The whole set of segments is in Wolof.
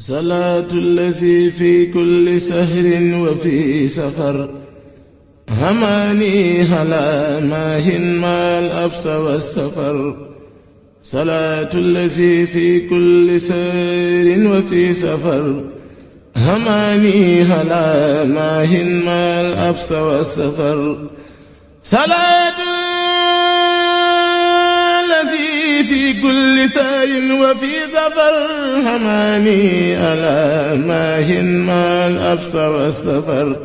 صلاة الذي في كل سهر وفي سفر هماني هلا ماهن ما الأبس والسفر صلاة الذي في كل سهر وفي سفر هماني هلا ماهن ما الأبس والسفر صلاة الذي في كل سار وفي ظفر هماني ألا ماهن ما الأبس والسفر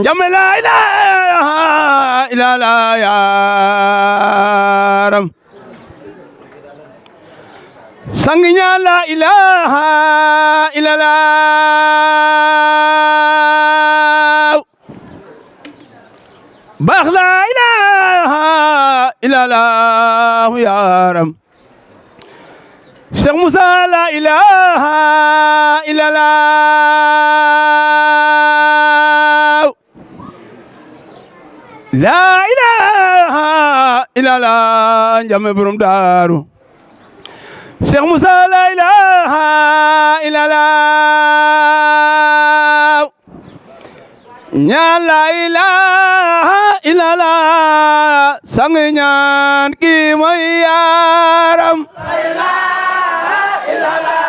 jam la ilaha illallah ya ram sanginya la ilaha illallah bax la ilaha illallah ya ram Cheikh Moussa la ilaha illallah la ilaha illallah njame borom daaru Cheikh Moussa la ilaha illallah ñaan la ilaha illallah sang ñaan ki mooy yaram la ilaha illallah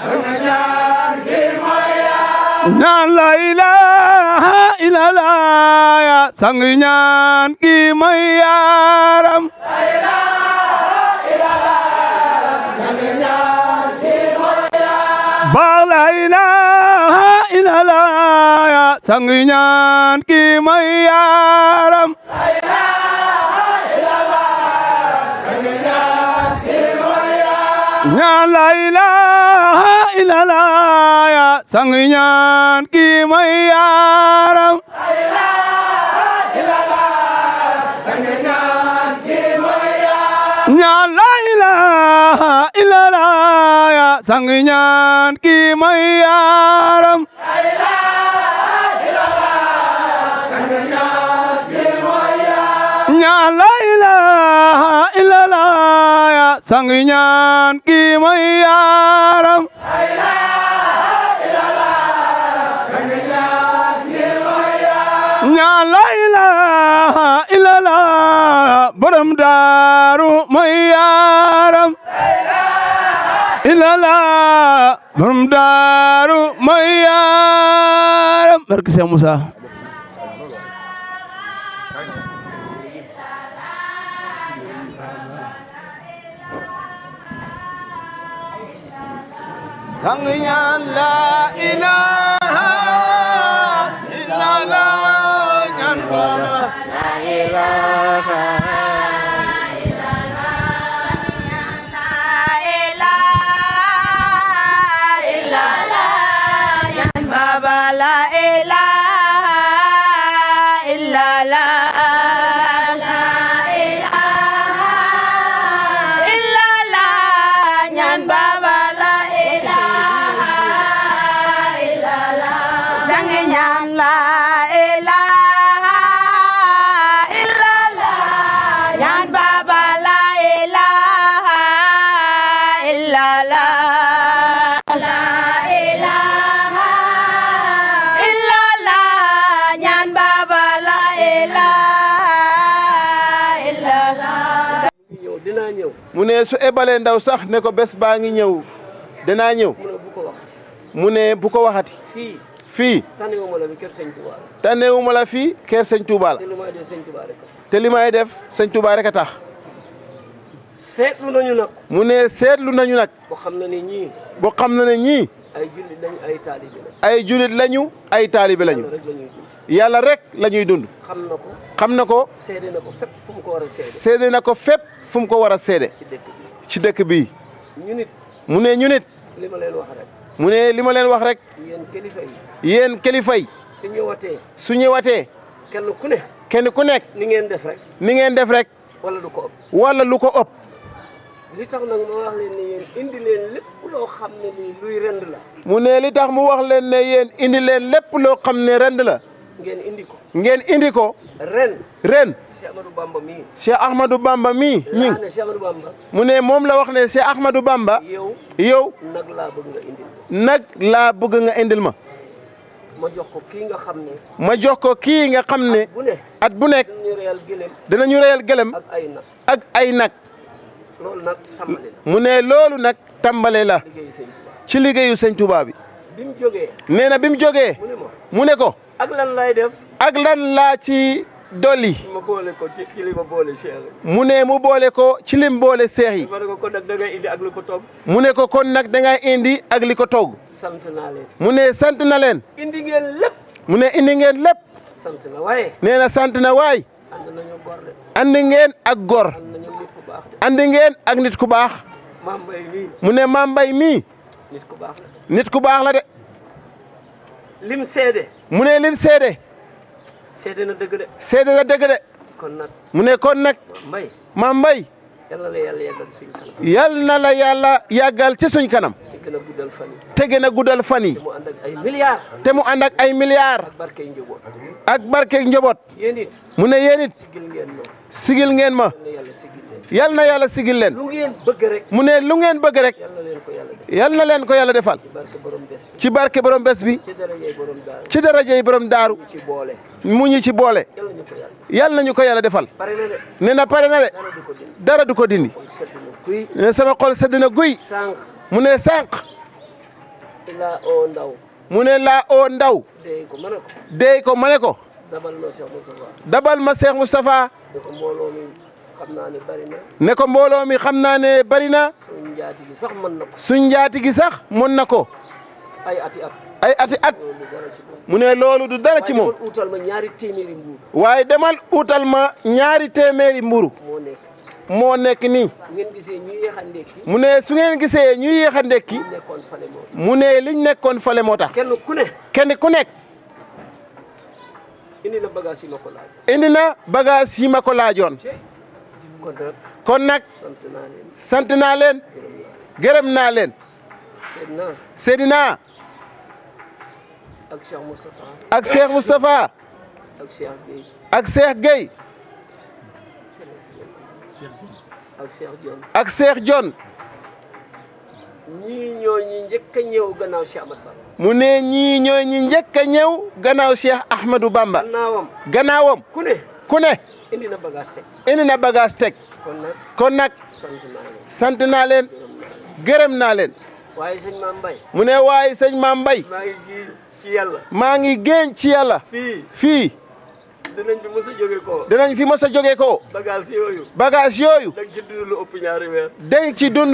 sang ñaan ki mooy yaram ñaan la ilaha illallah sang ñaan ki mooy yaram la ilaha illallah sang ñaan ki mooy yaram ba la ilaha illallah sang ñaan ki mooy yaram la ilaha illallah sang ñaan ki mooy yaram ñaan la ilaha illallah sang ñaan ki mooy yaram la ilaha illallah sang ñaan ki mooy yaram ñaan la ilaha illallah sang ñaan ki mooy yaram la ilaha illallah sang ñaan ki mooy yaram ñaan la ilaha illallah sang ñaan ki mooy yaram la ilaha illallah sang ñaan ki mooy yaram ñaan la ilaha illallah borom daaru mooy yaram la ilaha illallah borom daaru mooy yaram barke Cheikh Moussa. sang ñaan la ilaha illallah ñaan baba la ilaha mu ne su ebalee ndaw sax ne ko bés baa ngi ñëw danaa ñëw mu ne bu ko waxati fii tanewuma la fii kër sëñ Touba la te li may def sëñ Touba rek a tax seetlu nañu nag mu ne seetlu nañu nag boo xam ne ñii ay jullit lañu ay taalibe lañu ay jullit lañu ay taalibe lañu yàlla rek la ñuy dund xam na ko seede na ko fépp fu mu ko war a seede seede na ko fépp fu mu ko war a seede ci dëkk bi ñu nit mu ne ñu nit li ma leen wax rek mu ne li ma leen wax rek yéen kilifa yi su ñëwatee kenn ku nekk ni ngeen def rek wala lu ko ëpp li tax nag ma wax leen ne yéen indi leen lépp loo xam ne nii luy rend la mu ne li tax mu wax leen ne yéen indi leen lépp loo xam ne rend la ngeen indi ko ren Cheikh Ahmadou Bamba mii Cheikh Ahmadou Bamba mii ñi mu ne moom la wax ne Cheikh Ahmadou Bamba yow nag laa bëgg nga indil ma ma jox ko kii nga xam ne ma jox ko kii nga xam ne at bu nekk dinañu reyal gëlëm ak ay nag loolu nag tàmbali la mu ne loolu nag tàmbale la ci liggéeyu sëñ Touba bi bi mu jógee nee na bi mu jógee mu ne ko ak lan lay def ak lan laa ci dolli ma boole ko ci li ma boole Cheikh mu ne mu boole ko ci lim boole seex yi ma ne ko kon nag da ngay indi ak li ko togg mu ne ko kon nag da ngay indi ak li ko togg sant naa leen mu ne sant na leen indi ngeen lépp mu ne indi ngeen lépp sant na waaye nee na sant na waay ànd nañu gor de andi ngeen ak gor ànd nañu nit ku baax de andi ngeen ak nit ku baax Maam Mbay mii mu ne Maam Mbay mii nit ku baax la nit ku baax la de lim seede mu ne lim seede seede na dëgg de seede na dëgg de kon nag mu ne kon nag Mbay Maam Mbay yal na la yàlla yàggal ci suñ kanam te gën a guddal fan yi te gën a guddal fan yi te mu ànd ak ay milliards te mu ànd ak ay milliards ak barkeeg njaboot yéen it mu ne yéen it sigil ngeen ma sigil ngeen ma yal na yàlla sigil leen lu ngeen bëgg rek mu ne lu ngeen bëgg rek yal na leen ko yàlla defal ci barke borom bés bi ci darajey borom daaru mu ñu ci boole yal nañu ko yàlla defal nee na pare na de dara du ko dindi ne sama xol sedd na guy mu ne sànq mu ne laa oo ndaw déy ko ma ne ko dabal ma Cheikh Moustapha ne ko mbooloo mi xam naa ne bari na suñ njaati gi sax mën na ko ay ati at mu ne loolu du dara ci moom waaye demal utal ma ñaari téeméeri mburu moo nekk nii mu ne su ngeen gisee ñu yéex a ndekki mu ne liñ nekkoon fale moo tax kenn ku nekk indi na bagage yi ma ko laaj indi na bagage yi ma ko laajoon kon nag sant naa leen gërëm naa leen Seydina ak Cheikh Moustapha ak Cheikh Moustapha ak Cheikh Gueye ak Cheikh John ñii ñoo ñi njëkk a ñëw gannaaw Cheikh Ahmadou Bamba mu ne ñii ñooy ñi njëkk a ñëw gannaaw Cheikh Ahmadou Bamba gannaawam ku ne indi na bagage teg kon nag sant naa leen gërëm naa leen waaye sëñ Maam Mbay mu ne waaye sëñ Maam Mbay ci yàlla. maa ngi génn ci yàlla. fii. dinañ fi mos a jógee ko. dinañ fi mos a jógee ko. bagage yooyu. bagage yooyu. dañ ci dund lu ëpp ñaari weer. dañ ci dund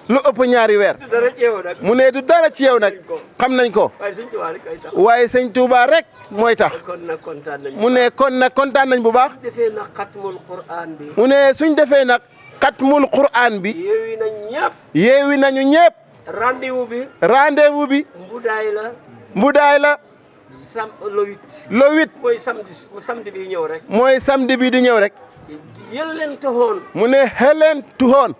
lu ëpp ñaari weer. du dara ci yow nag. mu ne du dara ci yow nag. xam nañ ko. waaye sëñ Tuubaa rek ay tax. waaye sëñ Tuubaa rek mooy tax. kon nag kontaan nañ. mu ne kon nag kontaan nañ bu baax. defee nag xatmul Qur'an bi. mu ne suñ defee nag xatmul Qur'an bi. yeewi nañ ñëpp. yeewi nañu ñëpp. rendez-vous bi. rendez-vous bi. mbudaay la. mbudaay la. le 8. le 8. mooy samedi bi ñëw rek. mooy samedi bi di ñëw rek. yël leen toxoon. mu ne xeleen tuxoon.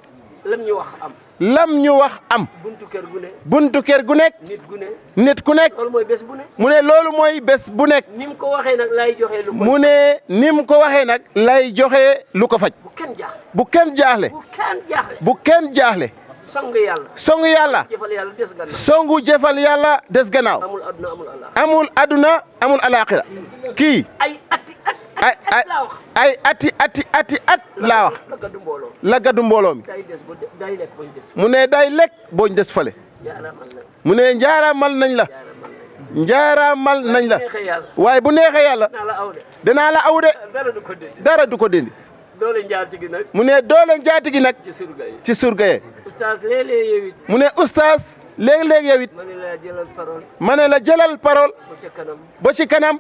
lam ñu wax am. lam ñu wax am. buntu kër gu ne. buntu kër gu nekk. nit gu ne. nit ku nekk. loolu mooy bés bu ne. mu ne loolu mooy bés bu nekk. ni mu ko waxee nag lay joxe lu ko. mu ne ni mu ko waxee nag. lay joxe lu ko faj. bu kenn jaaxle. bu kenn jaaxle. bu kenn jaaxle. bu kenn jaaxle. songu yàlla. songu yàlla. jëfal yàlla des gannaaw. songu jëfal yàlla des gannaaw. amul aduna amul allah. amul aduna amul alaxira. kii. ay ati at laa wax. ay ati at laa wax. la gaddu mbooloo. la gaddu mbooloo mi. day des ba day lekk bañ des. mu ne day lekk booñ des fale. jaaraamal nañ. mu ne njaaraamal nañ la. njaaraamal nañ la. waaye bu neexee yàlla. dinaa la aw de. danaa la aw de. dara du ko dindi. dara du ko dindi. doole njaati gi nag. mu ne doole njaati gi nag. ci surga yi. ci surga yi. oustaz léeg-léeg yow it. mu ne oustaz léeg-léeg yow it. ma ne la jëlal parole. ma ne la jëlal parole. ba ca kanam. ba ci kanam.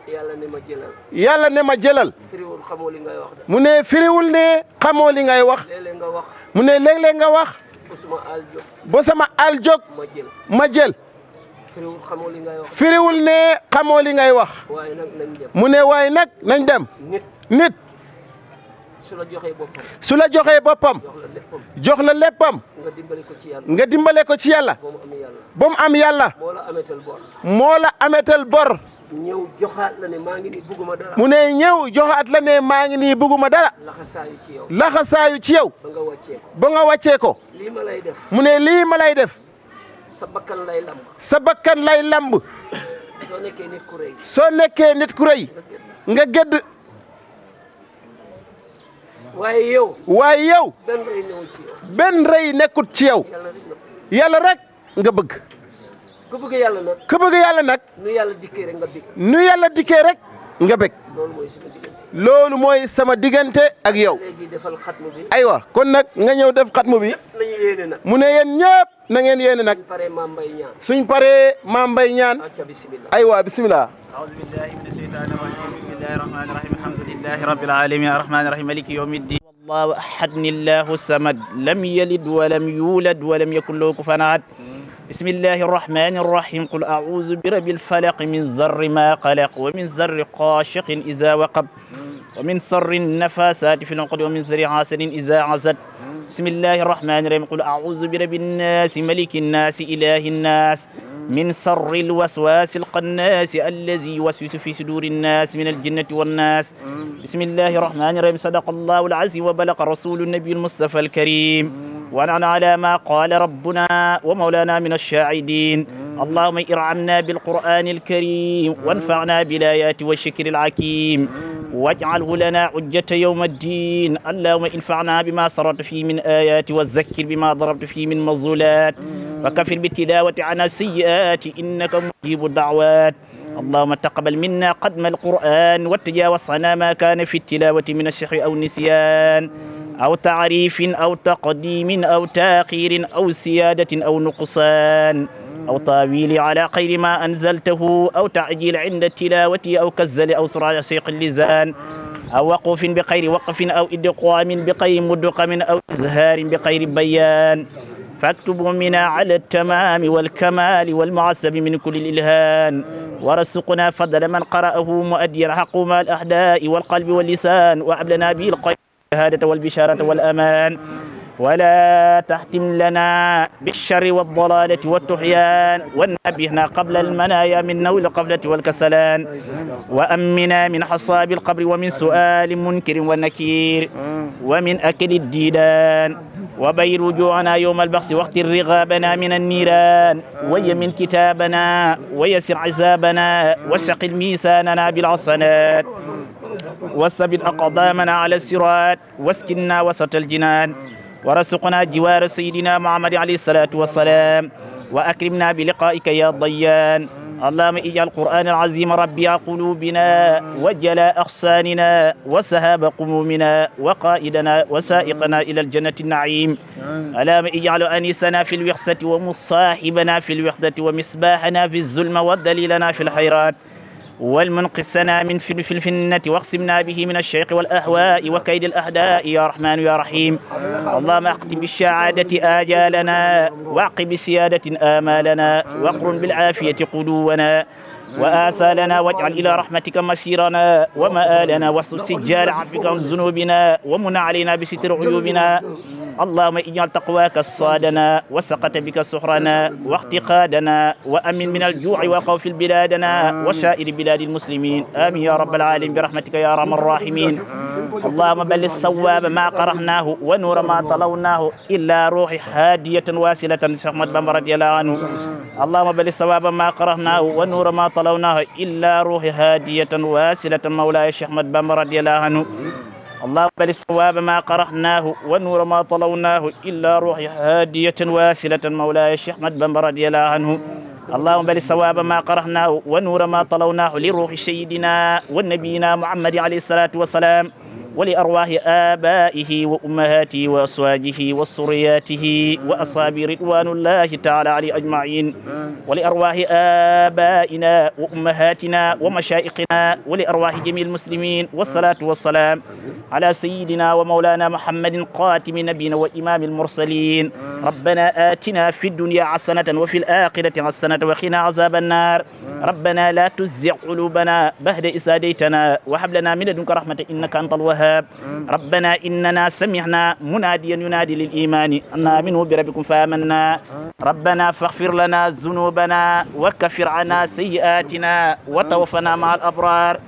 yàlla ne ma jëlal. yàlla ne ma jëlal. firiwul xamoo li ngay wax de. mu ne firiwul ne xamoo li ngay wax. léeg-léeg nga wax. mu ne léeg-léeg nga wax. ba suma al jóg. ba sama al jóg. ma jël. ma jël. firiwul xamoo li ngay wax. firiwul ne xamoo li ngay wax. waaye nag nañ dem. mu ne waaye nag nañ dem. nit. su la joxee boppam. su la joxee boppam. jox la léppam. jox la léppam. nga dimbale ko ci yàlla. nga dimbale ko ci yàlla. ba mu am yàlla. ba mu am yàlla. moo la ametal bor. moo la ametal bor. ñëw joxaat la ne maa ngi nii bugguma dara. mu ne ñëw joxaat la ne maa ngi nii bugguma dara. laxasaayu ci yow. laxasaayu ci yow. ba nga wàccee ko. ba nga wàccee ko. lii ma lay def. mu ne lii ma lay def. sa bakkan lay lamb. sa bakkan lay lamb. soo nekkee nit ku rëy. soo nekkee nit ku rëy. nga gëdd. waaye yow. waaye yow. benn rëy newul ci yow. benn rëy nekkut ci yow. yàlla rek nga bëgg. ku bëgg yàlla nag. ku bëgg yàlla nag. nu yàlla dikkee rek nga bëgg. nu yàlla dikkee rek nga bëgg. loolu mooy sama diggante. loolu mooy sama diggante ak yow. léegi defal xatmu bi. aywa kon nag nga ñëw def xatmu bi. nañu yéene nag. mu ne yéen ñëpp na ngeen yéene nag. suñ paree Maam Mbay ñaan. suñ paree Maam Mbay ñaan. acca bismillah. aywa bismillah. أعوذ بالله من الشيطان الرجيم بسم الله الرحمن الرحيم الحمد لله رب العالمين الرحمن الرحيم مالك يوم الدين الله أحد الله الصمد لم يلد ولم يولد ولم يكن له كفوا أحد بسم الله الرحمن الرحيم قل أعوذ برب الفلق من ذر ما خلق ومن ذر قاشق إذا وقب ومن شر النفاسات في العقد ومن شر حاسد إذا حسد بسم الله الرحمن الرحيم قل أعوذ برب الناس ملك الناس إله الناس من شر الوسواس القناس الذي يوسوس في صدور الناس من الجنة والناس بسم الله الرحمن الرحيم صدق الله العظيم وبلغ رسول النبي المصطفى الكريم ونحن على ما قال ربنا ومولانا من الشاهدين اللهم ارحمنا بالقرآن الكريم وانفعنا بالآيات والشكر الحكيم واجعله لنا حجة يوم الدين اللهم انفعنا بما سرت فيه من آيات والذكر بما ضربت فيه من مظلات وكفر بالتلاوة عن السيئات إنك مجيب الدعوات اللهم تقبل منا قدم القرآن وتجاوز عنا ما كان في التلاوة من الشيخ أو النسيان أو تعريف أو تقديم أو تأخير أو سيادة أو نقصان أو تاويل على خير ما أنزلته أو تعجيل عند التلاوة أو كزل أو سرعة سيق اللسان أو وقوف بخير وقف أو إدقام بخير مدقم أو إزهار بخير بيان فاكتبوا منا على التمام والكمال والمعسب من كل الإلهان ورزقنا فضل من قرأه مؤديا حق مع الأحداء والقلب واللسان وأبلنا به القيم الشهادة والبشارة والأمان ولا تحتم لنا بالشر والضلالة والطغيان ونبهنا قبل المنايا من نول القفلة والكسلان وأمنا من حصاب القبر ومن سؤال منكر ونكير ومن أكل الديدان وبير رجوعنا يوم البخس واختر رغابنا من النيران ويمن كتابنا ويسر عذابنا وشقل ميساننا بالعصنات وثبت أقدامنا على الصراط واسكننا وسط الجنان ورزقنا جوار سيدنا محمد عليه الصلاة والسلام وأكرمنا بلقائك يا ضيان اللهم اجعل القرآن العظيم ربيع قلوبنا وجلاء أغصاننا وسهاب قمومنا وقائدنا وسائقنا إلى الجنة النعيم. اللهم اجعل أنيسنا في الوحدة ومصاحبنا في الوحدة ومصباحنا في الظلم ودليلنا في الخيرات والمنقذنا من في الفنة واقسمنا به من الشيق والأهواء وكيد الأعداء يا رحمن يا رحيم. اللهم اختم بالسعادة آجالنا واعقب بسيادة آمالنا واقرن بالعافية قلوبنا وآسالنا واجعل إلى رحمتك مسيرنا ومآلنا واصب سجال عفوك عن ذنوبنا ومن علينا بستر عيوبنا. اللهم اجعل تقواك الصادنا وسقط بك سحرنا واختقادنا وأمن من الجوع وخوف بلادنا وسائر بلاد المسلمين آمين يا رب العالمين برحمتك يا أرحم الراحمين. اللهم بلغ الصواب ما قرأناه ونور ما طلوناه إلا روح هادية واسلة شيخ أحمد بامبا رضي الله عنه. اللهم بلغ الصواب ما قرأناه ونور ما طلوناه إلا روح هادية واسلة مولاي الشيخ أحمد بامبا رضي الله عنه. اللهم بلغ الصواب ما قرأناه ونور ما طلوناه إلا روح هادية واسلة مولاي الشيخ أحمد بامبا رضي الله عنه. اللهم بلغ الصواب ما قرأناه ونور ما طلوناه لروح سيدنا ونبينا محمد عليه الصلاة والسلام ولأرواح آبائه وأمهاته وأزواجه وذرياته وأصحاب رضوان الله تعالى عليه أجمعين ولأرواح آبائنا وأمهاتنا ومشائخنا ولأرواح جميع المسلمين والصلاة والسلام على سيدنا ومولانا محمد قاتم نبينا وإمام المرسلين. ربنا آتنا في الدنيا حسنة وفي الآخرة حسنة وقنا عذاب النار. ربنا لا تزغ قلوبنا بعد إذ هديتنا وهب لنا من لدنك رحمة إنك أنت الوهاب. ربنا إننا سمعنا مناديا ينادي للإيمان أن آمنوا بربكم فآمنا. ربنا فاغفر لنا ذنوبنا وكفر عنا سيئاتنا وتوفنا مع الأبرار.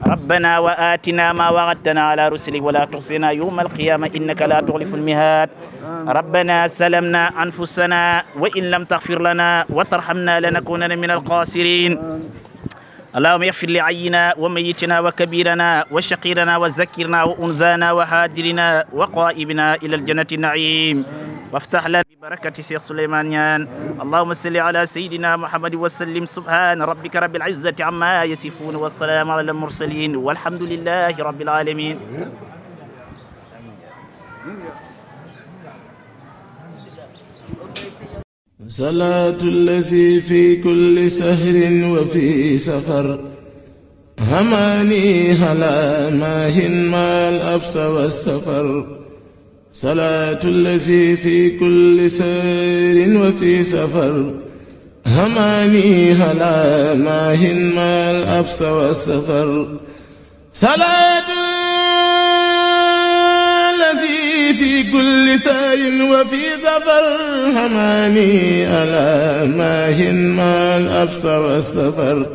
ربنا وآتنا ما وعدتنا على رسلك ولا تخزنا يوم القيامة إنك لا تخلف الميعاد. ربنا سلمنا أنفسنا وإن لم تغفر لنا وترحمنا لنكونن من الخاسرين. اللهم اغفر لعينا وميتنا وكبيرنا وشقيرنا وذكرنا وأنزانا وحاضرنا وقائبنا إلى الجنة النعيم وافتح لنا ببركة شيخ سليمان يان. اللهم صل على سيدنا محمد وسلم. سبحان ربك رب العزة عما يصفون والسلام على المرسلين والحمد لله رب العالمين. صلاة الذي في كل سهر وفي سفر هماني هلا ماهن ما الأبس والسفر. صلاة الذي في كل سهر وفي سفر هماني هلا ماهن ما الأبس والسفر. صلاة في كل سار وفي ظفر هماني ألا ماهن ما الأبصر والسفر.